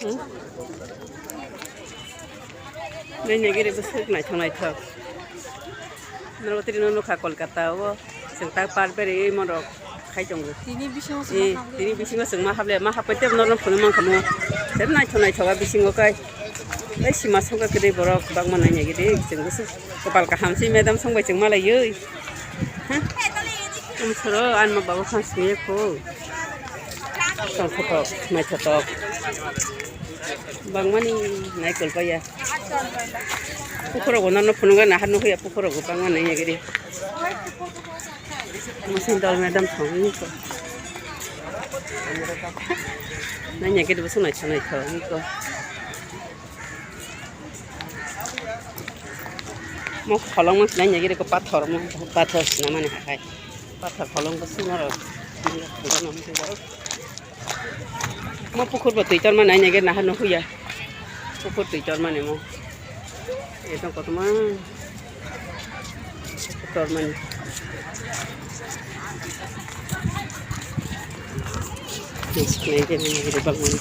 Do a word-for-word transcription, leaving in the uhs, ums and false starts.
Hmm? Naina giri bwswk naithok naithok. Norok tini no nukha Kolkata o. Chwng tak park beri monrok khai tongo. Tini bisingo se Eh, ma haple. Tini bisingo chwng ma haple, ma hapai tebo norok phunuk mankha mo. Tebo naithok naithok a bisingo kai. Tei sima songkha kwrwi borok bangma naina giri. Chwng bwswk kwpal kaham se madam songbai chwng malaiwi. Umsoro anma babo khan sini ko. Tongthotok, naithotok. Bangmani naikol paya. Pukhurok bo nono phunukgwi nahar nukhuya, pukhurok bo bangma nai nagiri. Musin dol madam song ni ko. Nai nagiri bo sunai sunai tho ni ko. Mo kholong mo sinai nagiri ko pathor mo, pathor sinamani hakai. Pathor kholong bo sumaro. Mo pukhur bo twi torma nai nagiri nahar no huya. Pukhur twi tormani mo. Eto kotoma. Tormani. Nai nagiri bangmani.